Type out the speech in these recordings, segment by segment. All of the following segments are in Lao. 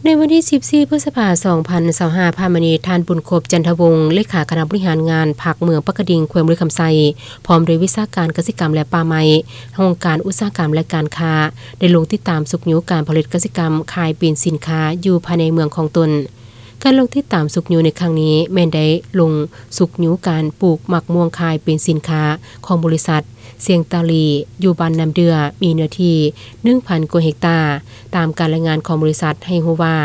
ໃນວັນທີສິບສີ່ ພຶດສະພາ ສອງພັນຊາວຫ້າ ຜ່ານມານີ້, ທ່ານ ບຸນຄົບ ຈັນທະວົງ ເລຂາຄະນະບໍລິຫານງານພັກເມືອງປາກກະດິງ ແຂວງບໍລິຄຳໄຊ ພ້ອມດ້ວຍວິຊາການກະສິກຳ ແລະ ປ່າໄມ້, ຫ້ອງການອຸດສາຫະກຳ ແລະ ການຄ້າ ໄດ້ລົງຕິດຕາມຊຸກຍູ້ການຜະລິດກະສິກຳຂາຍເປັນສິນຄ້າຢູ່ພາຍໃນເມືອງຂອງຕົນ. ການລົງຕິດຕາມຊຸກຍູ້ໃນຄັ້ງນີ້ ແມ່ນໄດ້ລົງຊຸກຍູ້ການປູກໝາກມ່ວງຂາຍເປັນສິນຄ້າຂອງບໍລິສັດ ຊຽງຕາລີ ຢູ່ບ້ານນ້ຳເດື່ອ ມີເນື້ອທີ່ ໜຶ່ງພັນ ກວ່າເຮັກຕາ. ຕາມການລາຍງານຂອງບໍລິສັດໃຫ້ຮູ້ວ່າ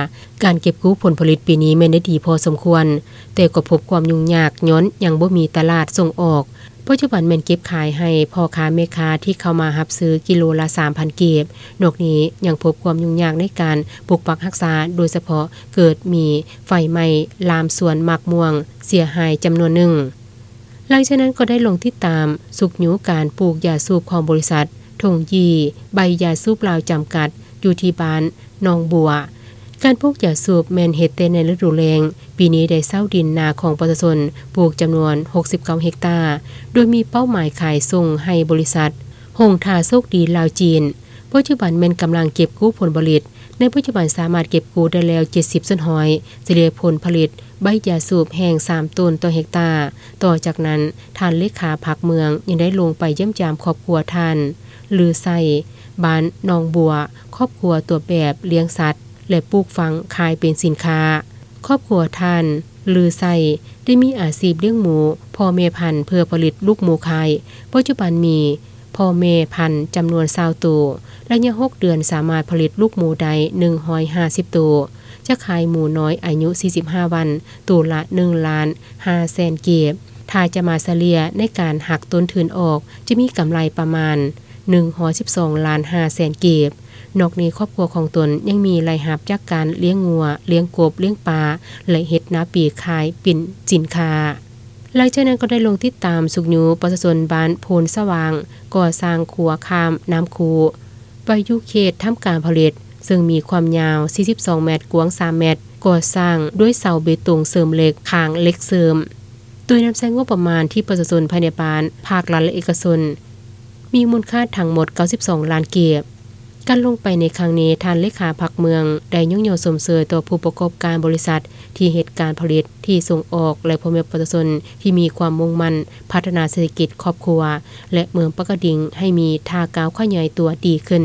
ການເກັບກູ້ຜົນຜະລິດປີນີ້ແມ່ນໄດ້ດີພໍສົມຄວນ, ແຕ່ກໍພົບຄວາມຫຍຸ້ງຍາກຍ້ອນຍັງບໍ່ມີຕະຫຼາດສົ່ງອອກ. ປັດຈຸບັນແມ່ນເກັບຂາຍໃຫ້ພໍ່ຄ້າແມ່ຄ້າທີ່ເຂົ້າມາຮັບຊື້ກິໂລລະ ສາມພັນ ກີບ. ນອກນີ້ຍັງພົບຄວາມຫຍຸ້ງຍາກໃນການປົກປັກຮັກສາ, ໂດຍສະເພາະເກີດມີໄຟໄໝ້ລາມສວນໝາກມ່ວງເສຍຫາຍຈຳນວນໜຶ່ງ. ຫຼັງຈາກນັ້ນກໍໄດ້ລົງຕິດຕາມຊຸກຍູ້ການປູກຢາສູບຂອງບໍລິສັດ ທົ່ງຢີ່ ໃບຢາສູບລາວ ຈຳກັດ ຢູ່ທີ່ບ້ານໜອງບົວ. ການປູກຢາສູບແມ່ນເຮັດແຕ່ໃນລະດູແລ້ງ, ປີນີ້ໄດ້ເຊົ່າດິນນາຂອງປະຊາຊົນປູກຈຳນວນ ຫົກສິບເກົ້າ ເຮັກຕາ, ໂດຍມີເປົ້າໝາຍຂາຍສົ່ງໃຫ້ບໍລິສັດ ຫົງຖາໂຊກດີ ລາວ-ຈີນ. ປັດຈຸບັນແມ່ນກຳລັງເກັບກູ້ຜົນຜະລິດ. ໃນປັດຈຸບັນສາມາດເກັບກູ້ໄດ້ແລ້ວ ເຈັດສິບສ່ວນຮ້ອຍ, ສະເລ່ຍຜົນຜະລິດໃບຢາສູບແຫ້ງ ສາມໂຕນຕໍ່ເຮັກຕາ. ຕໍ່ຈາກນັ້ນ, ທ່ານເລຂາພັກເມືອງຍັງໄດ້ລົງໄປຢ້ຽມຢາມຄອບຄົວທ່ານ ລືໄຊ ບ້ານໜອງບົວ, ຄອບຄົວຕົວະແບບລ້ຽງສັດ ແລະ ປູກຝັງຂາຍເປັນສິນຄ້າ. ຄອບຄົວທ່ານ ລືໄຊ ໄດ້ມີອາຊີບລ້ຽງໝູພໍ່ແມ່ພັນເພື່ອຜະລິດລູກໝູຂາຍ. ປັດຈຸບັນມີ ພໍ່ແມ່ພັນຈຳນວນ ຊາວໂຕ, ໄລຍະ ຫົກເດືອນ ສາມາດຜະລິດລູກໝູໄດ້ ໜຶ່ງຮ້ອຍຫ້າສິບໂຕ, ຈະຂາຍໝູນ້ອຍອາຍຸ ສີ່ສິບຫ້າ ວັນ ໂຕລະ ໜຶ່ງລ້ານຫ້າແສນ ກີບ. ຖ້າຈະມາສະເລ່ຍໃນການຫັກຕົ້ນທຶນອອກ, ຈະມີກຳໄລປະມານ ໜຶ່ງຮ້ອຍສິບສອງລ້ານຫ້າແສນ ກີບ. ນອກນີ້ຄອບຄົວຂອງຕົນຍັງມີລາຍຮັບຈາກການລ້ຽງງົວ, ລ້ຽງກົບ, ລ້ຽງປາ ແລະ ເຮັດນາປີຂາຍເປັນສິນຄ້າ. ຫຼັງຈາກນັ້ນກໍໄດ້ລົງຕິດຕາມຊຸກຍູ້ປະຊາຊົນບ້ານໂພນສະຫວ່າງ ກໍ່ສ້າງຂົວຂ້າມນ້ຳຄູໄປຢູ່ເຂດທຳການຜະລິດ, ເຊິ່ງມີຄວາມຍາວ ສີ່ສິບສອງແມັດ, ກວ້າງ ສາມແມັດ, ກໍ່ສ້າງດ້ວຍເສົາເບຕົງເສີມເຫຼັກ, ຄາງເຫຼັກເສີມ, ໂດຍນຳໃຊ້ງົບປະມານທີ່ປະຊາຊົນພາຍໃນບ້ານ, ພາກລັດ ແລະ ເອກະຊົນ, ມີມູນຄ່າທັງໝົດ ເກົ້າສິບສອງລ້ານ ກີບ. ການລົງໄປໃນຄັ້ງນີ້, ທ່ານເລຂາພັກເມືອງໄດ້ຍ້ອງຍໍຊົມເຊີຍຕໍ່ຜູ້ປະກອບການບໍລິສັດທີ່ເຮັດການຜະລິດ, ທີ່ສົ່ງອອກ ແລະ ພໍ່ແມ່ປະຊາຊົນທີ່ມີຄວາມມຸ່ງໝັ້ນພັດທະນາເສດຖະກິດຄອບຄົວ ແລະ ເມືອງປາກກະດິງໃຫ້ມີທ່າກ້າວຂະຫຍາຍຕົວດີຂຶ້ນ.